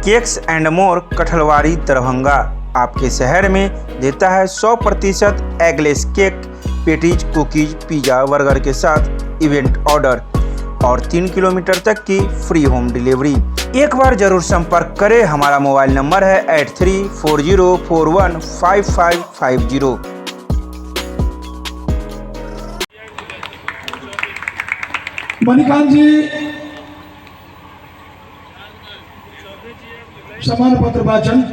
Cakes and more, Kathalwari, Darbhanga आपके शहर में देता है 100% eggless cake, patties, cookies, pizza, burger के साथ इवेंट ऑर्डर और 3 किलोमीटर तक की फ्री होम डिलीवरी। एक बार जरूर संपर्क करें। हमारा मोबाइल नंबर है 8340415550। मणिकांत जी सम्मान पत्र वाचन।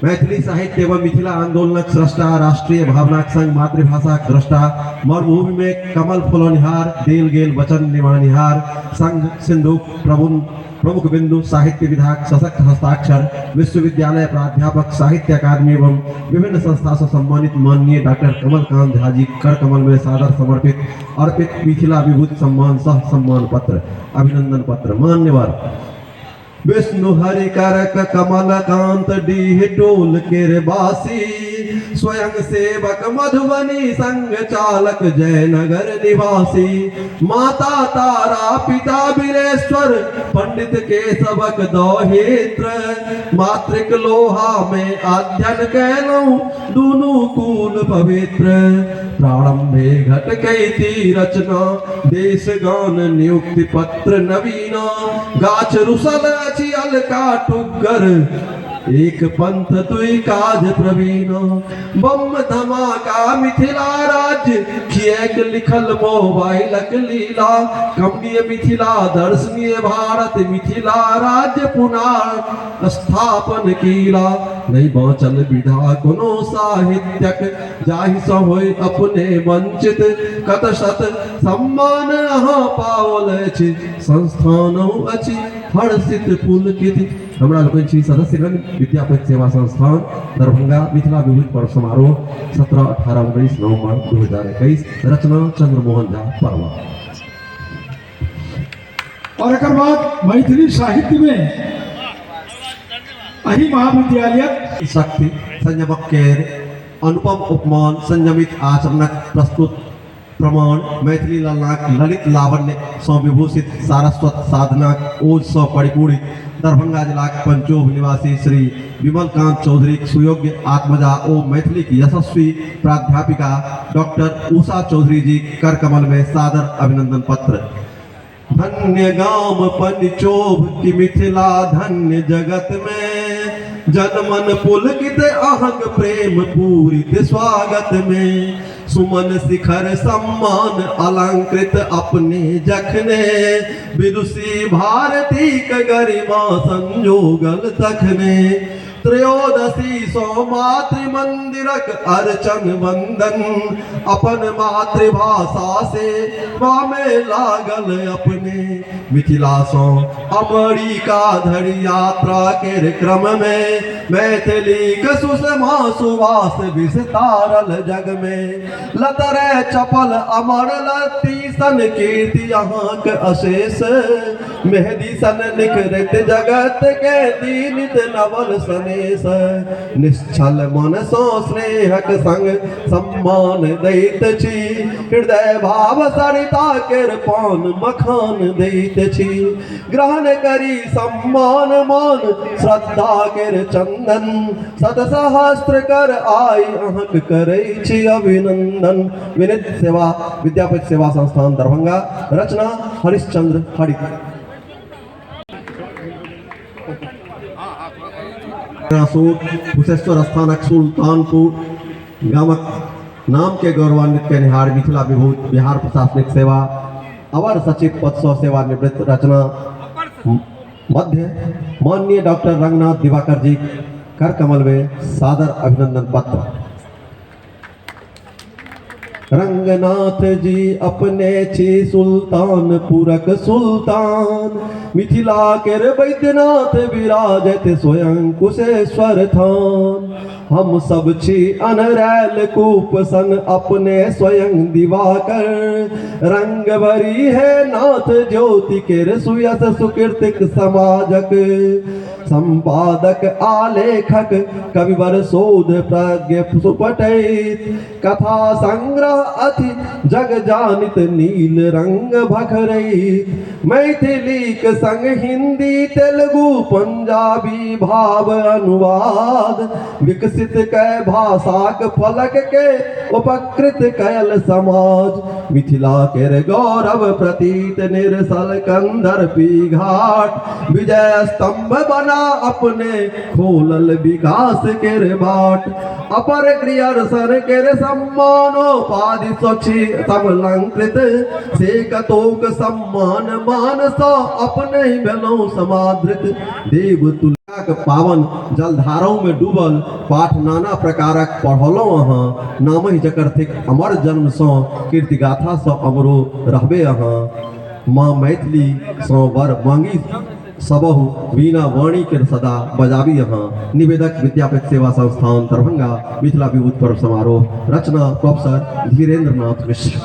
मैथिली साहित्य एवं मिथिला आंदोलनक स्रष्टा, राष्ट्रीय भावनाक संग मातृभाषाक द्रष्टा, मरुभूमि में कमल फुलौनिहार, देल गेल वचन निभानिहार, संघ सिंधु प्रमुख बिंदु साहित्य विधाक सशक्त हस्ताक्षर, विश्वविद्यालय प्राध्यापक, साहित्य अकादमी एवं विभिन्न संस्था से सम्मानित माननीय डॉक्टर कमलकांत झा जी कर कमल में सादर समर्पित अर्पित मिथिला विभूति सम्मान सह सम्मान पत्र, अभिनंदन पत्र। मान्यवर विष्णु हरि करक कमल कांत डीह टोल केर बासी, स्वयं सेवक मधुबनी संघ चालक जयनगर निवासी, माता तारा पिता वीरेश्वर पंडित केशवक दौहित्र, मातृक लोहा में अध्ययन कैलहुँ दुनू कुल पवित्र, प्रारंभे घट कैती रचना देश गान नियुक्ति पत्र नवीना, गाछ रुसल अछि अलका टुग्गर, एक पंथ दुई काज प्रवीण, बम धमाका मिथिला राज्य किएक लिखल मोबाइलक लीला, कमनीय मिथिला दर्शनीय भारत मिथिला राज्य पुनः स्थापन कीला, नहि बाँचल विधा कोनो साहित्यक जाहि सँ होय अपने वंचित, कत शत सम्मान अहाँ पाओल अछि संस्थानहु अछि हर्षित पुलकित। हमरा लोकनि छी सदस्यगण विद्यापति सेवा संस्थान दरभंगा मिथिला विभूति पर्व समारोह 17 18 19 नवंबर 2021, रचना चंद्रमोहन झा परवा। और एकर बाद मैथिली साहित्य में एहि महाविद्यालयक शक्ति संयमक केर अनुपम उपमान, संयमित आचरणक प्रस्तुत प्रमाण, मैथिली ललनाक ललित लावण्य सँ विभूषित सारस्वत साधनाक ओज सँ परिपूरित दरभंगा जिलाक पंचोभ निवासी श्री विमलकांत चौधरीक सुयोग्य आत्मजा ओ मैथिलीक यशस्वी प्राध्यापिका डॉक्टर उषा चौधरी जी कर कमल में सादर अभिनंदन पत्र। धन्य गाम पंचोभ की मिथिला धन्य जगत में, जनमन पुलकित अहक प्रेम पूरित स्वागत में, सुमन शिखर सम्मान अलंकृत अपने जखने, विदुषी भारती के गरिमा संजोगल तखने, त्रयोदशी सो मातृ मंदिरक अर्चन वंदन, अपन मातृभाषा से में लागल अपने, मिथिला सो अमेरिका धरि यात्रा के क्रम में, मैथिली के सुषमा सुवास विस्तारल जग में, लतरे चपल अमर लती सन कीर्ति अहाँक अशेष, मेहदी सन निखरत जगत के दीनित नवल सनेश, निश्चल मन सँ स्नेहक संग सम्मान दैत छी, हृदय भाव सरिता केर पान मखान दैत छी, ग्रहण करी सम्मान मान श्रद्धा केर चंदन, सत सहस्त्र कर आई अहक करै छी अभिनंदन। विनित सेवा विद्यापति सेवा संस्थान दरभंगा, रचना हरिश्चंद्र हरित। कुशेश्वर स्थानक सुल्तानपुर गामक नाम के गौरवान्वित कयनिहार मिथिला विभूत बिहार प्रशासनिक सेवा अवर सचिव पद सँ सेवानिवृत्त रचना मध्य माननीय डॉक्टर रंगनाथ दिवाकर जी कर कमल में सादर अभिनंदन पत्र। रंगनाथ जी अपने छी सुल्तानपुरक सुल्तान, मिथिला केर वैद्यनाथ विराजत स्वयं कुशेश्वर थान। हम सब छी अनरैल कूप सन अपने स्वयं दिवाकर, रंग भरी है नाथ ज्योति केर सुयस सुकीर्तिक समाजक। संपादक आलेखक कविवर शोध प्रज्ञ सुपटैत, कथा संग्रह अति जग जानित नील रंग भखरैत। मैथिलीक संग हिंदी तेलुगु पंजाबी भाव अनुवाद, विकसित कै भाषाक फलक के उपकृत कयल समाज। मिथिला केर गौरव प्रतीत निरसल कंदर्पी घाट, विजय स्तंभ बना अपने खोलल विकास केर बाट। अपर ग्रियर्सन केर सम्मानोपाधि स्वच्छी समलंकृत, से कतोक सम्मान मान सँ अपने भेलहुँ समादृत। देव तुल्याक पावन जलधारों में डूबल पाठ नाना प्रकारक पढ़लहुँ अहाँ, नामहि जकर थिक अमर जन्म सँ कीर्ति गाथा सँ अमरो रहबे अहाँ। माँ मैथिली सँ वर मांगी सबहु वीणा वाणी के सदा बजाबी अहाँ। निवेदक विद्यापति सेवा संस्थान दरभंगा, मिथिला विभूत पर्व समारोह। रचना प्रोफेसर धीरेन्द्र नाथ मिश्र।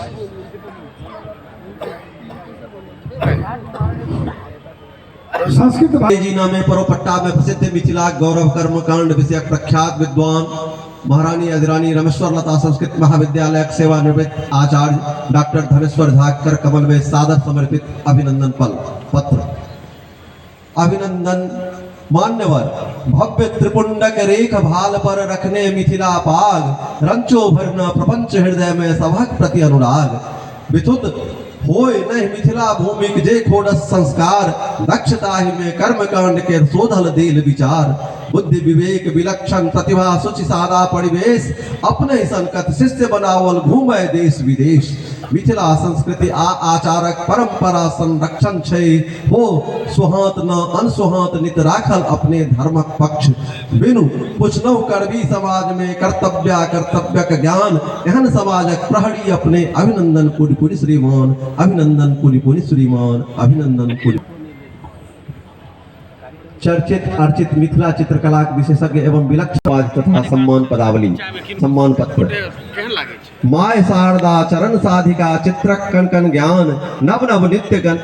संस्कृत जी नामे परोपट्टा में प्रसिद्ध मिथिला गौरव कर्मकांड विषयक प्रख्यात विद्वान महारानी अधिरानी रमेश्वर लता संस्कृत महाविद्यालय सेवानिवृत्त आचार्य डॉक्टर धनेश्वर झा कर कमल में सादर समर्पित अभिनंदन पल पत्र। अभिनंदन मान्यवर, भव्य त्रिपुंडक रेख भाल पर रखने मिथिला पाग, रंचो भरना प्रपंच हृदय में सभक प्रति अनुराग। विद्युत होय नहीं मिथिला भूमिक जे खोडस संस्कार, दक्षता ही में कर्मकांड के शोधल देल विचार। बुद्धि विवेक विलक्षण प्रतिभा शुचि सादा परिवेश, अपने संकत शिष्य बनावल घूमे देश विदेश। मिथिला संस्कृति आ आचारक परंपरा संरक्षण छै, हो सुहात न अनसुहात नित राखल अपने धर्मक पक्ष। बिनु पुछनहु करबी समाज में कर्तव्य कर्तव्यक ज्ञान, एहन समाजक प्रहरी अपने अभिनंदन पुनि पुनि श्रीमान, अभिनंदन पुनि पुनि श्रीमान, अभिनंदन पुनि। चर्चित अर्चित मिथिला चित्रकलाक विशेषज्ञ एवं विलक्षण तथा सम्मान पदावली सम्मान पत्र। My Sharda चरण साधिका चित्रक कण कण ज्ञान, नव नव नित्य गण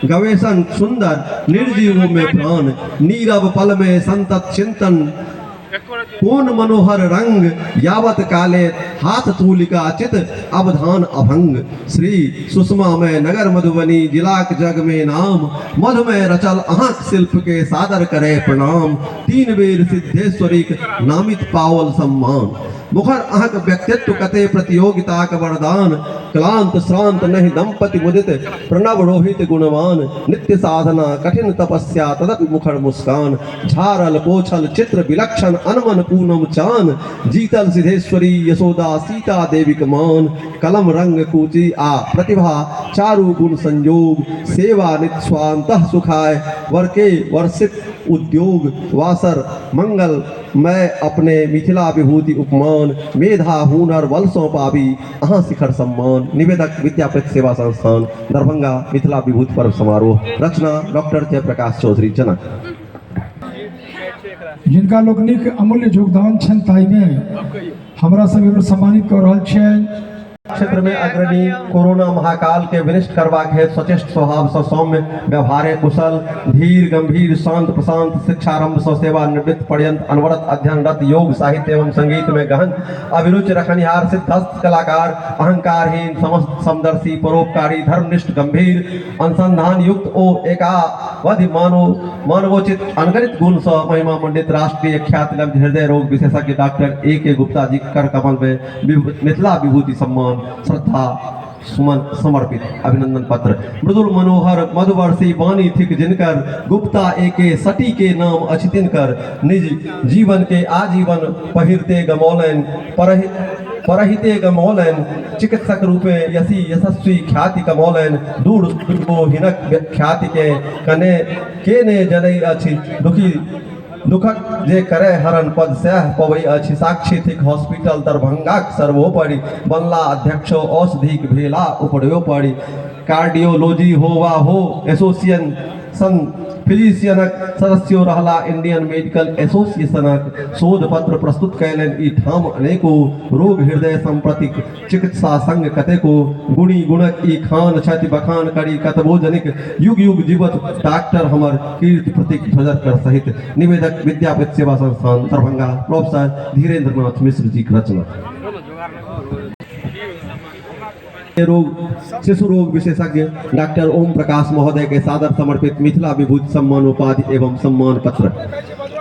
गवेषण सुंदर निर्जीव में प्राण। नीरव पल में संतत चिंतन कोन मनोहर रंग, यावत काले हाथ तूलिका चित अवधान अभंग। श्री सुषमा में नगर मधुबनी जिलाक जग में नाम, मधुमय रचल अहाँक शिल्प के सादर करे प्रणाम। तीन बेर सिद्धेश्वरीक नामित पावल सम्मान, मुखर अहाँक व्यक्तित्व कते प्रतियोगिताक वरदान। क्लांत श्रांत नहीं दंपति मुदित प्रणव रोहित गुणवान, नित्य साधना कठिन तपस्या तदपि मुखर मुस्कान। झारल पोछल चित्र विलक्षण अनमन पूनम चान, जीतल सिद्धेश्वरी यशोदा सीता देवीक मान। कलम रंग कूची आ प्रतिभा चारु गुण संयोग, सेवा नित स्वांतः सुखाय वर के वर्षित उद्योग। वासर मंगल मैं अपने मिथिला विभूति उपमान, मेधा हुनर बल सौं पाबी अहाँ शिखर सम्मान। निवेदक विद्यापति सेवा संस्थान दरभंगा, मिथिला विभूति पर्व समारोह। रचना डॉक्टर जयप्रकाश चौधरी जनक। जिनका लोकनिक अमूल्य योगदान छनि ताहिमे हमरा सब एहिबेर सम्मानित कऽ रहल छियनि। क्षेत्र में अग्रणी कोरोना महाकाल के विनष्ट करबाक हेतु सचेष्ट स्वभाव सँ सौम्य व्यवहारे कुशल धीर गंभीर शांत प्रशांत शिक्षारंभ सँ सेवा निवृत्त पर्यंत अनवरत अध्ययनरत योग साहित्य एवं संगीत में गहन अभिरुचि रखनिहार सिद्धस्त कलाकार अहंकारहीन समस्त समदर्शी परोपकारी धर्मनिष्ठ गंभीर अनुसंधान युक्त ओ एकावधि मानवोचित अनगणित गुण सँ महिमा मंडित राष्ट्रीय ख्याति लब्ध हृदय रोग विशेषज्ञ डॉक्टर ए के गुप्ता जी कर कमल में मिथिला विभूति सम्मान श्रद्धा सुमन समर्पित अभिनंदन पत्र। मृदुल मनोहर मधुवर्षी वाणी थिक जिनकर, गुप्ता एके सटी के नाम अछि तिनकर। निज जीवन के आजीवन पहिरते गमौलनि परहिते गमौलनि, चिकित्सक रूपे यशी यशस्वी ख्याति कमौलनि। दूर दूर हिनक ख्याति के कने के ने जनै अछि दुखी दुखक जे करय हरण पद सएह पबै अछि साक्षी थिक हॉस्पिटल दरभंगाक सर्वोपरि बनला अध्यक्षो औषधिक भेला उपरोपरि कार्डियोलॉजी हो वा हो एसोसिएशन फिजिशियनक सदस्यो रहला इंडियन मेडिकल एसोसिएशनक शोध पत्र प्रस्तुत कयलनि ई ठाम अनेको रोग हृदय सम्प्रतिक चिकित्सा संग कतेको गुणी गुणक ई खान छथि बखान करी कतबो जनिक युग युग जीवत डॉक्टर हमर कीर्ति प्रतीक ध्वजकर सहित। निवेदक विद्यापति सेवा संस्थान दरभंगा, प्रोफेसर धीरेन्द्र नाथ मिश्र जी की रचना। रोग शिशु रोग विशेषज्ञ डॉक्टर ओम प्रकाश महोदय के सादर समर्पित मिथिला विभूति सम्मान उपाधि एवं सम्मान पत्र।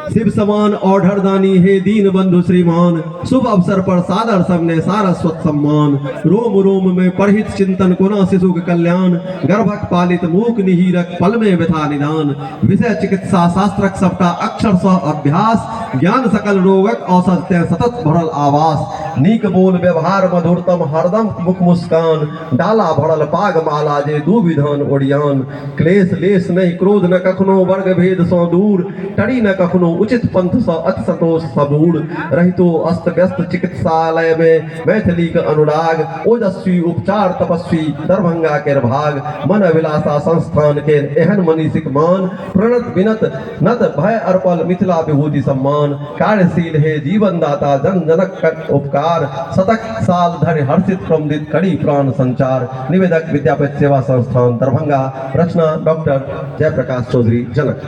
शिव समान औढर दानी हे दीन बंधु श्रीमान, शुभ अवसर पर सादर सबने सारस्वत सम्मान। रोम रोम में परहित चिंतन कोना शिशु के कल्याण, गर्भक पालित मूक निहीरक पल में व्यथा निदान। विषय चिकित्सा शास्त्रक सबटा अक्षर स अभ्यास, ज्ञान सकल रोगक औषध तें सतत भरल आवास। नीक बोल व्यवहार मधुरतम हरदम मुख मुस्कान, डाला भरल पाग माला जे दू विधान ओरियान। क्लेश लेश नहि क्रोध न कखनो वर्ग भेद सँ दूर, टरी न कखनो उचित पंथ सँ अति संतोष सबूर। रहितो अस्त व्यस्त चिकित्सालय में मैथिली के अनुराग, ओजस्वी उपचार तपस्वी दरभंगा केर भाग। मन अभिलाषा संस्थान केर एहन मनीषिक मान, प्रणत विनत नत भय अर्पल मिथिला विभूति सम्मान। कार्यशील हे जीवनदाता जन जनक उपकार, शतक साल धरि हर्षित प्रमुदित करी प्राण संचार। निवेदक विद्यापति सेवा संस्थान दरभंगा, रचना डॉक्टर जयप्रकाश चौधरी जनक।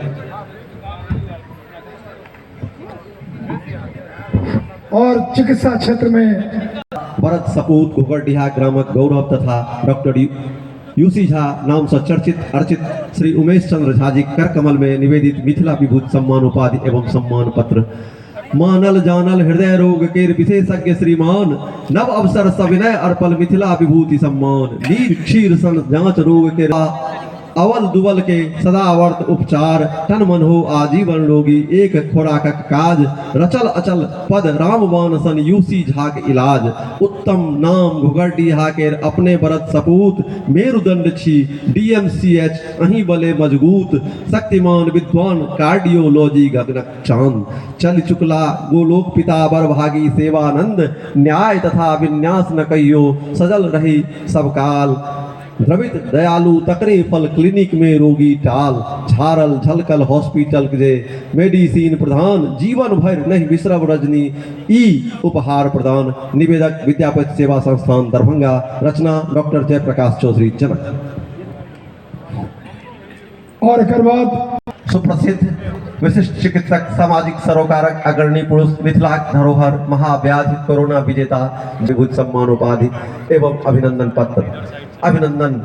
और चिकित्सा क्षेत्र में वरद सपूत घोघरडीहा ग्रामक गौरव तथा डॉक्टर यूसी झा नाम से चर्चित अर्चित श्री उमेश चंद्र झा जी कर कमल में निवेदित मिथिला विभूति सम्मान उपाधि एवं सम्मान पत्र। मानल जानल हृदय रोग केर विशेषज्ञ श्रीमान, नव अवसर सविनय अर्पल मिथिला विभूति सम्मान। नीर क्षीर सन जांच रोग के अवल दुबल के सदावर्त उपचार, तन मन हो आजीवन रोगी एक खोराकक काज। रचल अचल पद रामबान सन यूसी झाक इलाज। उत्तम नाम घोघरडीहा केर अपने बरत सपूत, मेरुदंड छी डीएमसीएच अहीं बले मजबूत। शक्तिमान विद्वान कार्डियोलॉजी गगनक चांद, चल चुकला गोलोक पिता बरभागी सेवानंद। न्याय तथा विन्यास न कहियो सजल रही सब काल, द्रवित दयालु तकरे फल क्लिनिक में रोगी टाल। झारल झलकल हॉस्पिटल जे मेडिसिन प्रधान, जीवन भरि नहीं बिसरब रजनी ई उपहार प्रदान। निवेदक विद्यापति सेवा संस्थान दरभंगा, रचना डॉक्टर जयप्रकाश चौधरी जनक। और एकर बाद सुप्रसिद्ध विशिष्ट चिकित्सक सामाजिक सरोकारक अग्रणी पुरुष मिथिलाक धरोहर महाव्याधि कोरोना विजेता विभूति सम्मान उपाधि एवं अभिनंदन पत्र। अभिनंदन।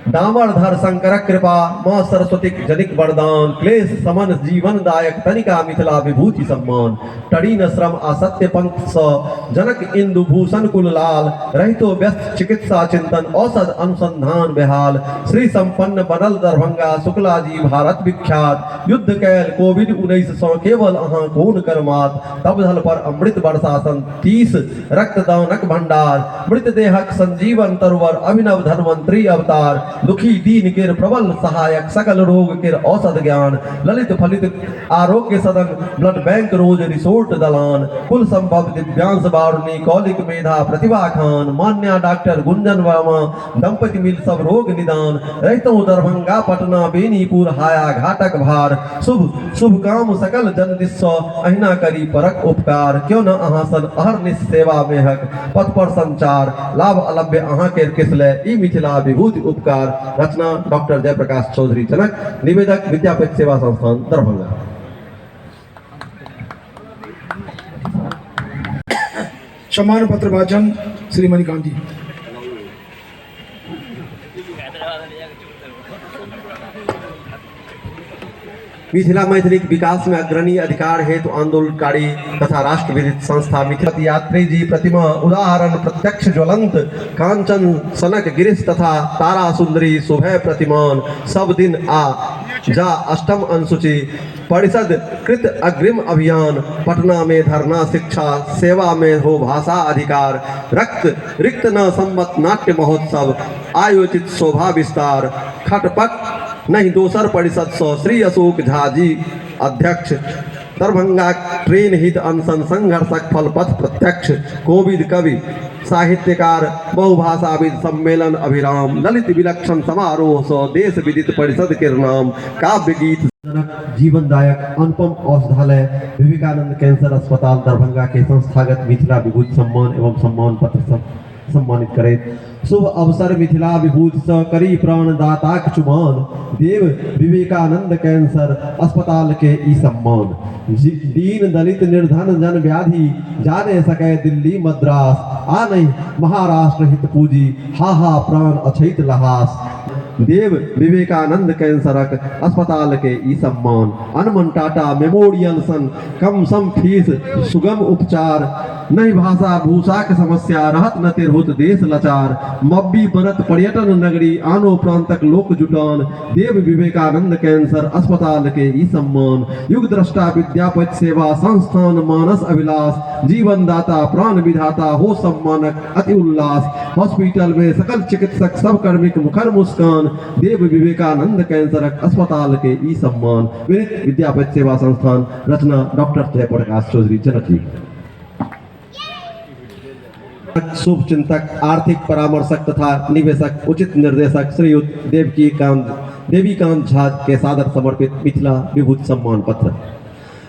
दामरधर शंकरक कृपा माँ सरस्वतीक जनिक वरदान, क्लेश समन जीवन दायक तनिका मिथिला विभूति सम्मान। टरीन श्रम आ सत्य पंथ सँ जनक इंदु भूषण कुल लाल, रहितो व्यस्त चिकित्सा चिंतन औषध अनुसंधान बेहाल। श्री संपन्न बनल दरभंगा शुक्ला जी भारत विख्यात, युद्ध कैल कोविड 19 सँ केवल अहाँ कोन करमात। तबधल पर अमृत वर्षा सन 30 रक्तदानक भंडार, मृतदेहक संजीवन तरुवर अभिनव धनवंतरी अवतार। दुखी दीन केर प्रबल सहायक सकल रोग केर औषध ज्ञान, ललित फलित आरोग्य सदन ब्लड बैंक रोज रिसोर्ट दलान। कुल संभव दिव्यांश बारुणी कौलिक मेधा प्रतिभा खान, मान्या डॉक्टर गुंजन वर्मा दंपति मिल सब रोग निदान। रहितहुँ दरभंगा पटना बेनीपुर हाया घाटक भार, शुभ शुभ काम सकल जन दिस सँ अहिना करी परक उपकार। क्यों न अहाँ सन अहर्निश सेवा मेहक पथ पर संचार, लाभ अलभ्य अहाँ केर किसलय ई मिथिला विभूति उपकार। रचना डॉक्टर जयप्रकाश चौधरी जनक, निवेदक विद्यापति सेवा संस्थान दरभंगा। सम्मान पत्र वाचन श्री मणिकांत जी। मिथिला मैथिलीक विकास में अग्रणी अधिकार हेतु आंदोलनकारी तथा राष्ट्र विदित संस्था मिथिला यात्री जी प्रतिमा उदाहरण प्रत्यक्ष ज्वलंत, कांचन सनक गिरीश तथा तारा सुंदरी सुभय प्रतिमान। सब दिन आ जा अष्टम अनुसूची परिषद कृत अग्रिम अभियान, पटना में धरना शिक्षा सेवा में हो भाषा अधिकार। रक्त रिक्त न संवत नाट्य महोत्सव आयोजित शोभा विस्तार, खटपट नहीं दोसर परिषद सँ श्री अशोक झा जी अध्यक्ष। दरभंगाक ट्रेन हित अनशन संघर्षक फल पथ प्रत्यक्ष कोविद कवि साहित्यकार बहुभाषाविद सम्मेलन अभिराम ललित विलक्षण समारोह सँ देश विदित परिषद केर नाम काव्य गीत जनक जीवनदायक अनुपम औषधालय विवेकानंद कैंसर अस्पताल दरभंगा के संस्थागत मिथिला विभूति सम्मान एवं सम्मान पत्र सम्मानित करैत शुभ अवसर मिथिला विभूति सँ करी प्राणदाताक चुमान देव विवेकानंद कैंसर अस्पताल के ई सम्मान। दीन दलित निर्धन जन व्याधि जाने सके दिल्ली मद्रास आ नहीं महाराष्ट्र हित पूजी हा हा प्राण अछैत लहास देव विवेकानंद कैंसरक अस्पताल के ई सम्मान। अनमन टाटा मेमोरियल सन कम सम फीस सुगम उपचार नहि भाषा भूषाक समस्या रहत न तिरहुत देश लाचार मब्बी बनत पर्यटन नगरी आनो प्रांतक लोक जुटान देव विवेकानंद कैंसर अस्पताल के ई सम्मान। युग दृष्टा विद्यापति सेवा संस्थान मानस अभिलाष जीवनदाता प्राण विधाता हो सम्मानक अति उल्लास हॉस्पिटल में सकल चिकित्सक सब कर्मिक मुखर मुस्कान देव विवेकानंद कैंसरक अस्पताल के ई सम्मान। विनीत विद्यापति सेवा संस्थान। रचना डॉक्टर जयप्रकाश चौधरी जनक जी। शुभ चिंतक आर्थिक परामर्शक तथा निवेशक उचित निर्देशक श्रीयुत देवीकांत झा के सादर समर्पित मिथिला विभूति सम्मान पत्र।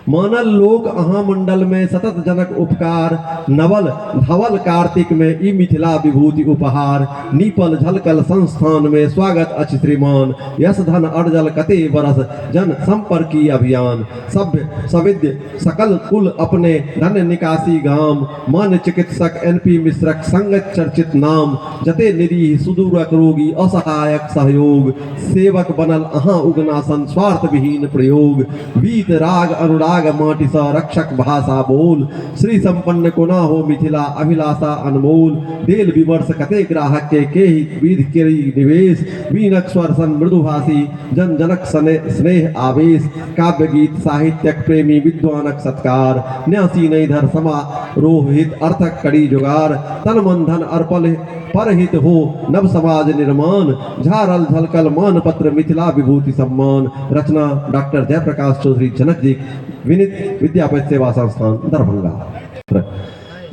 मानल लोक अहाँ मंडल में सतत जनक उपकार नवल धवल कार्तिक में ई मिथिला विभूति उपहार नीपल झलकल संस्थान में स्वागत अछि श्रीमान यश धन अर्जल कते बरस जन संपर्की अभियान सभ्य सविद्य सकल कुल अपने धन निकासी गाम मान्य चिकित्सक एन पी मिश्रक संगत चर्चित नाम जते निरीह सुदूरक रोगी असहायक सहयोग सेवक बनल अहाँ उगनासन स्वार्थ विहीन प्रयोग वीत राग अनुराग माटि सँ रक्षक भाषा बोल श्री संपन्न कोना हो मिथिला अभिलाषा अनमोल देल विमर्श कते ग्राहक के विध केरी निवेश वीणक स्वर सन मृदुभाषी जन जनक स्नेह आवेश काव्य गीत साहित्यक प्रेमी विद्वानक सत्कार न्यासी नैधर समारोहित अर्थक कड़ी जुगार तन मन धन अर्पल परहित हो नव समाज निर्माण झारल झलकल मान पत्र मिथिला विभूति सम्मान। रचना डॉक्टर जयप्रकाश चौधरी जनक जी, विनीत विद्यापति सेवा संस्थान दरभंगा।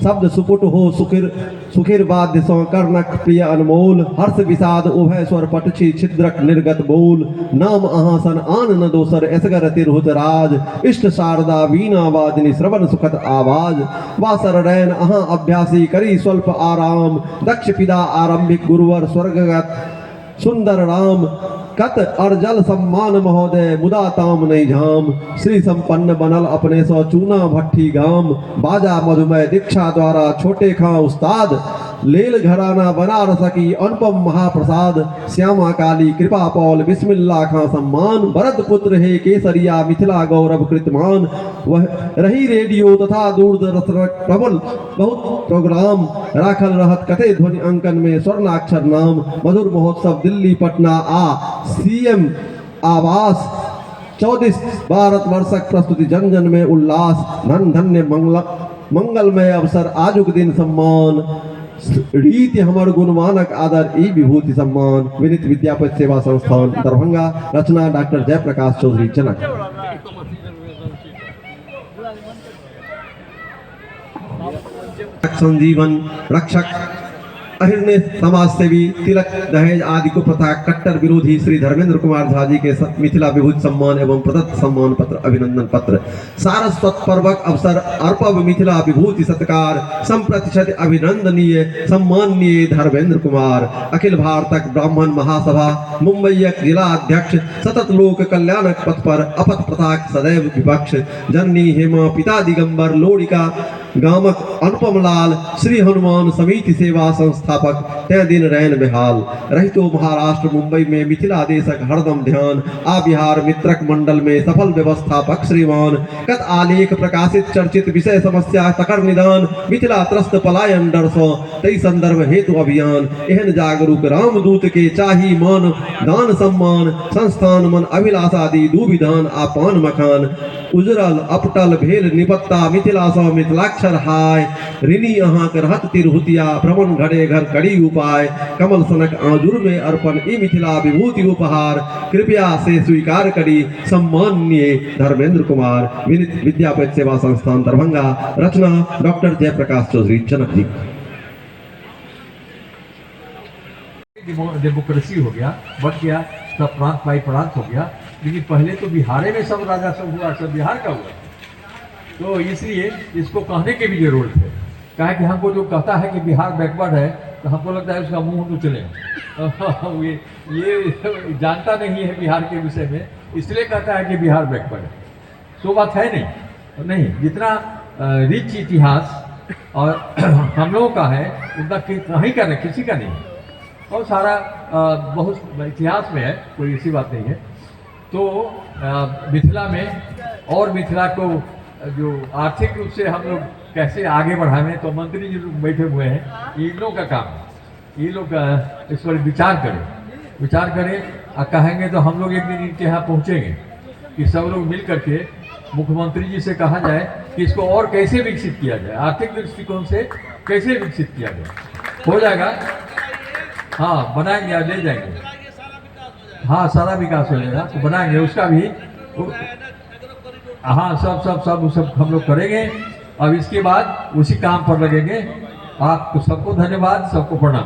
शब्द सुपुट हो सुखिर सुखिर वाद्य सौ कर्णक प्रिय अनमोल हर्ष विषाद उभय स्वर पटछी छिद्रक निर्गत बोल नाम अहाँ सन आन न दोसर एसगर तिरहुत राज इष्ट शारदा वीणा वादिनी श्रवण सुखद आवाज वासर रैन अहाँ अभ्यासी करी स्वल्प आराम दक्ष पिदा आरंभिक गुरुवर स्वर्गगत सुंदर राम कत अर्जल सम्मान महोदय मुदा ताम नहीं झाम श्री संपन्न बनल अपने सो चूना भट्ठी गाम बाजा मधुमय दीक्षा द्वारा छोटे खां उस्ताद लेल घराना बनारस की अनुपम महाप्रसाद श्यामा काली कृपा पौल बिस्मिल्ला खां सम्मान भरत पुत्र हे केसरिया मिथिला गौरव कृतमान वह रही रेडियो तथा दूरदर्शन प्रबल बहुत प्रोग्राम राखल रहत कते ध्वनि अंकन में स्वर्णाक्षर नाम मधुर महोत्सव दिल्ली पटना आ सीएम आवास 24 भारत वर्षक प्रस्तुति जन जन में उल्लास धन धन्य मंगल मंगलमय अवसर आजुक दिन सम्मान रीति हमर गुणवानक आदर ई विभूति सम्मान। विनीत विद्यापति सेवा संस्थान दरभंगा। रचना डॉक्टर जयप्रकाश चौधरी जनक। संजीवन रक्षक अहिर्ने समाज सेवी तिलक दहेज आदि को प्रथा कट्टर विरोधी श्री धर्मेंद्र कुमार झा जी के मिथिला विभूति सम्मान एवं प्रदत्त सम्मान पत्र अभिनंदन पत्र। सारस्वत पर्वक अवसर अर्पव मिथिला विभूति सत्कार संप्रतिशत अभिनंदनीय सम्माननीय धर्मेंद्र कुमार अखिल भारतक ब्राह्मण महासभा मुंबईक जिला अध्यक्ष सतत लोक कल्याणक पथ पर अपत प्रथाक सदैव विपक्ष जननी हेमा पिता दिगंबर लोरिका गामक अनुपम लाल श्री हनुमान समिति सेवा संस्थापक तै दिन रैन बेहाल रहितो महाराष्ट्र मुंबई में मिथिला देशक हरदम ध्यान आ बिहार मित्रक मंडल में सफल व्यवस्थापक श्रीमान कत आलेख प्रकाशित चर्चित विषय समस्या तकर निदान मिथिला त्रस्त पलायन डर सँ तै संदर्भ हेतु अभियान एहन जागरूक रामदूत के चाही मान दान सम्मान संस्थान मन अभिलाषा दी दू विधान आ पान मखान उजरल अपटल भेल निपत्ता मिथिला सँ मिथिलाक्षर हाय ऋणी अहाँक रहत तिरहुतिया भ्रमण घरे घर घर करी उपाय। कमल सनक आजुर में अर्पण ई मिथिला विभूति उपहार, कृपया से स्वीकार करी सम्माननीय धर्मेंद्र कुमार। विनीत विद्यापति सेवा संस्थान दरभंगा। रचना डॉक्टर जयप्रकाश चौधरी जनक जी। डेमोक्रेसी हो गया, बढ़ गया, सब प्रांत बाई प्रांत हो गया, लेकिन पहले तो बिहारे में सब राजा सब हुआ, सब बिहार का हुआ। तो इसलिए इसको कहने की भी जरूरत है। कहा कि हमको जो कहता है कि बिहार बैकवर्ड है, तो हमको लगता है उसका मुंह नोच लें। ये जानता नहीं है बिहार के विषय में, इसलिए कहता है कि बिहार बैकवर्ड है। सो बात है नहीं, नहीं जितना रिच इतिहास और हम लोगों का है उतना कहीं का नहीं, किसी का नहीं है। और सारा बहुत इतिहास में है, कोई ऐसी बात नहीं है। तो मिथिला में और मिथिला को जो आर्थिक रूप से हम लोग कैसे आगे बढ़ावें, तो मंत्री जी लोग बैठे हुए हैं, इन लोगों का काम है, ये लोग इस पर विचार करें, विचार करें और कहेंगे तो हम लोग एक दिन इनके यहाँ पहुँचेंगे कि सब लोग मिल करके मुख्यमंत्री जी से कहा जाए कि इसको और कैसे विकसित किया जाए, आर्थिक दृष्टिकोण से कैसे विकसित किया जाए। हो जाएगा, हाँ बनाएंगे और ले जाएंगे, हाँ सारा विकास हो जाएगा तो बनाएंगे उसका भी। हाँ सब सब सब सब हम लोग करेंगे। अब इसके बाद उसी काम पर लगेंगे। आपको सबको धन्यवाद, सबको प्रणाम।